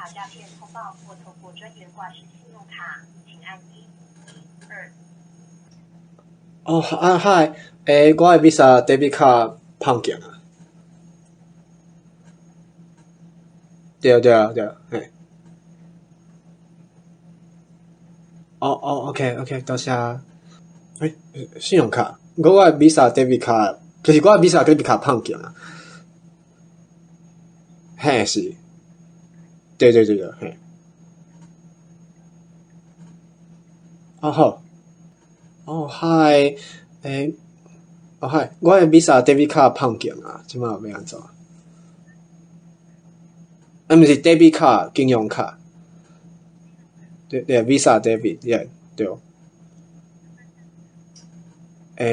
卡诈骗通报或透过专员挂失信用卡，请按一、一、二。哦啊 hi，我的 Visa debit 卡碰镜啊。對對啊對，嘿。哦哦，OK OK，多謝。信用卡，我的 Visa debit 卡，就是我的 Visa debit 卡碰鏡啊。嘿是。對對對對，嘿。哦好。哦 hi，哦 hi，我的 Visa debit 卡碰鏡啊，這擺欲按怎？啊，毋是 debit 卡，金融卡。對對，Visa debit，yeah，對。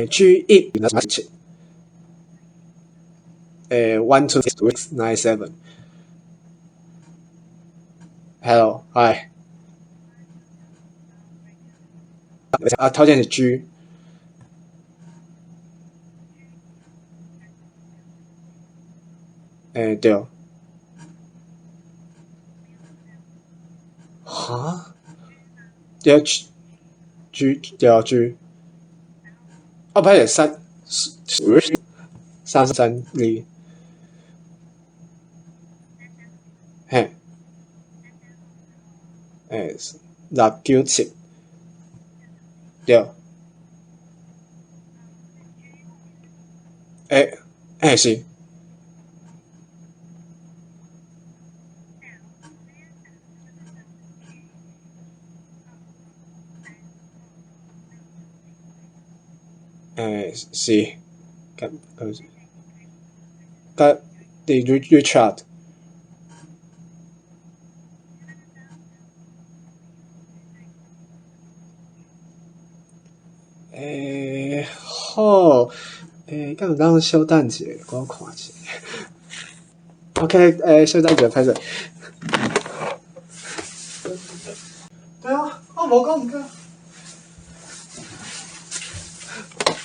G 1 7，1 2 6 9 7。Hello，hi。啊，頭前是 G。對。哈？對，G，G，對 G。哦，歹勢，三，三三二。嘿。697。對。是。是，佮佮，佮佇 Richard。好，敢有當小等一下，我看一下。OK，小等一下，歹勢。對啊，我無講毋對。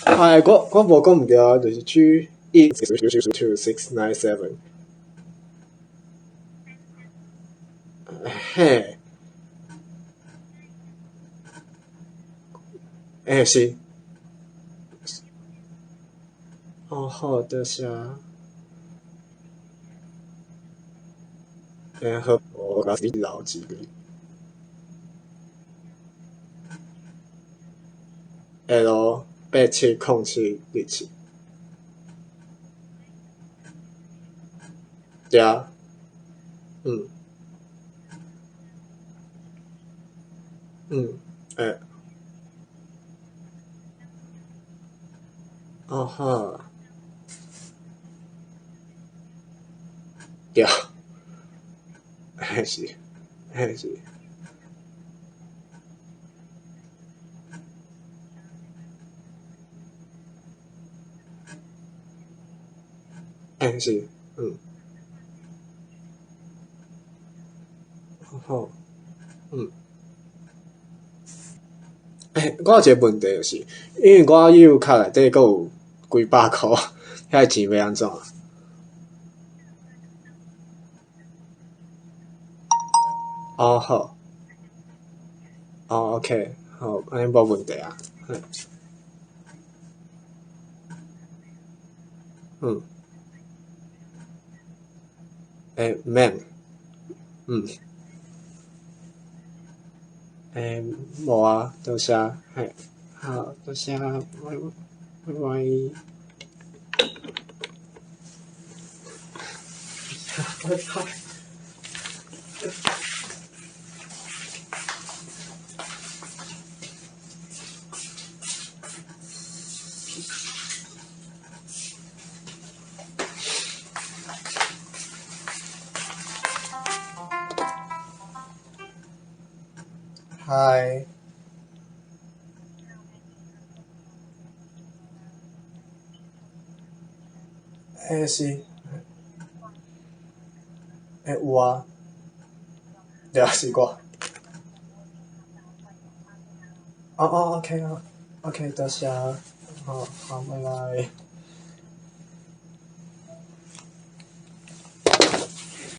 哎，我無講毋對啊，就是 G 1 2 6 9 7。嘿。是。哦好，多謝。好，我共你留一個。L 870727。對啊。嗯。嗯，哦好。對。嘿是，嘿是。是，嗯。好，嗯。我有一個問題就是，因為我悠遊卡內底閣有幾百箍，遐錢欲按怎？哦好。哦 OK，好，按呢無問題啊。嗯。毋免。嗯。無啊，多謝，嘿，好，多謝，拜拜拜。嗨。是。有啊。對啊，是我。哦哦，OK 啊，OK，多謝，好，好，拜拜。